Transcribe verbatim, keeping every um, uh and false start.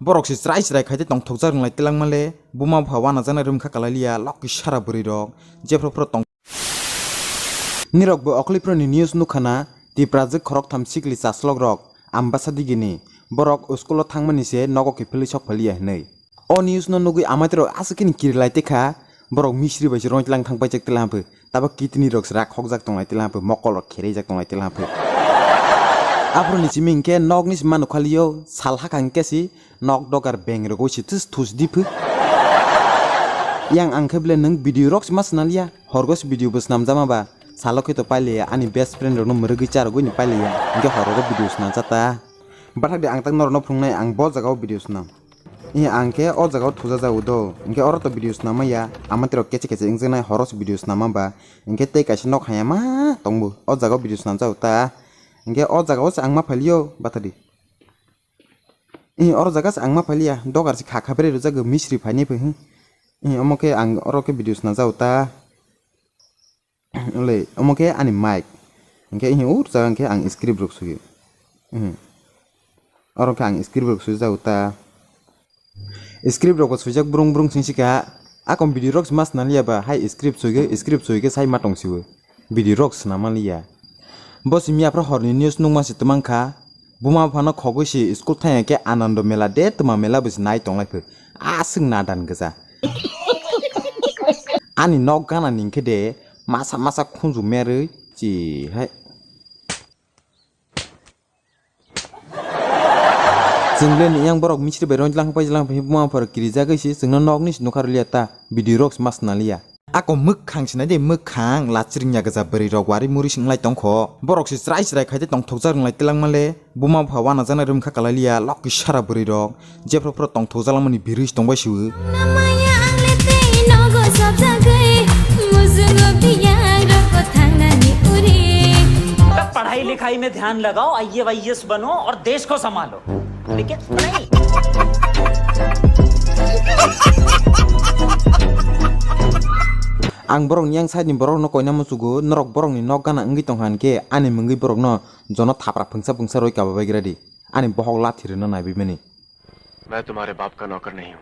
Borok se chwrai chwrai khai tei tongthokjak rwnglai twlangma le, buma bupha wanajaknai rwmkha kwlai liya, lokhi sara bwrwi rok, jephru phru tong. Nirok bo oklipro ni news nukha na, Tiprajwk khoroktham sikli chaslok rok, Ambasa digini, borok school o thangmani se nogo kiphilwi sok phaliya hinwi. O news no nugwi amaitrok aswk khe ni kirilai tei kha, borok misri bai se roi tlang thang paijak tela hampwi, tabo kidney rok se rak hokjak tonglai tela hampwi, mokol rok khereijak tonglai tela hampwi. Aphuru ni simi hinkhe nok ni se manu khalio, sal hakha hinkhe si nok dogar beng rogwi se thus thus di phu. Yang ang khe ble nwng video rok se ma swnaliya, horgo se video bo swnamjama ba, salo khe to pailiya ani best friend rok no mwrwgwi charogwi ni pailiya, hinkhe horgo video swnamjata. Bathak de ang tak norok no phunuknai ang bo jaga o video swnam. Ih, ang khe o jaga o thujajago do. Hinkhe oro to video swnam manya. Amati rok keche keche wngjaknai horo se video swnam ma ba. Hinkhe tei kaisa nok haya ma tongbo. O jaga o video swnam jago ta. Hinkhe o jaga o se ang ma phalio, bathadi. Ih, oro jaga se ang ma phalia. Dogar se kha kha bere rwjago misri phaini phi. Ih, omo khe ang oro khe video swnam jago ta. Wle, omo khe ani mic. Hinkhe, hinkhe ur jaga hinkhe ang script rok suyo. Mhm. Oro khe ang script rok suijak ta. Script rok bo suijak brung brung sing sika. Akon video rok se mas naliya ba hai script suige, script suige sai ma tong siwo. Video rok swnam maliya. Bo simi aphra horni news nungma se twmang kha. Buma buphano khogwi se school thangya khe Anando Mela de twma mela bo se nai tonglai phu. Aswk nadan gwja. Ani nok gana ni hinkhe de masa masa khunju merwi chi hai. Chwng le ni yang borok misri bai roi lang pai lang pai buma bupharo kirijagwi se chwngno nok ni se nukha rwliya ta video rok se mas naliya. Ako mwkhang sinai de mwkhang lachring ya gajak bwrwi rok wari muri sing lai tongkho. Borok se chwrai chwrai khai de tongthokjak rwnglai twlangma le. Buma bupha wanajaknai rwmkha kwlai liya lokhi sara bwrwi rok. Jephru phru tongthokjak langmani birwi se tongbai siwo. Namaya ang le tei nogo sobjagwi mujungo biyang rokbo thangnani uri. तब पढ़ाई लिखाई में ध्यान लगाओ, आईएएस बनो और देश को संभालो। Ang borok ni yang side ni borok no koina muchugo, norok borok ni nok gana wngwi tongkha hinkhe ani mungwi borok no jono thapra phungsa phungsa roi kaba baigra di, ani bohok lathi rwna naibi mani. मैं तुम्हारे बाप का नौकर नहीं हूँ।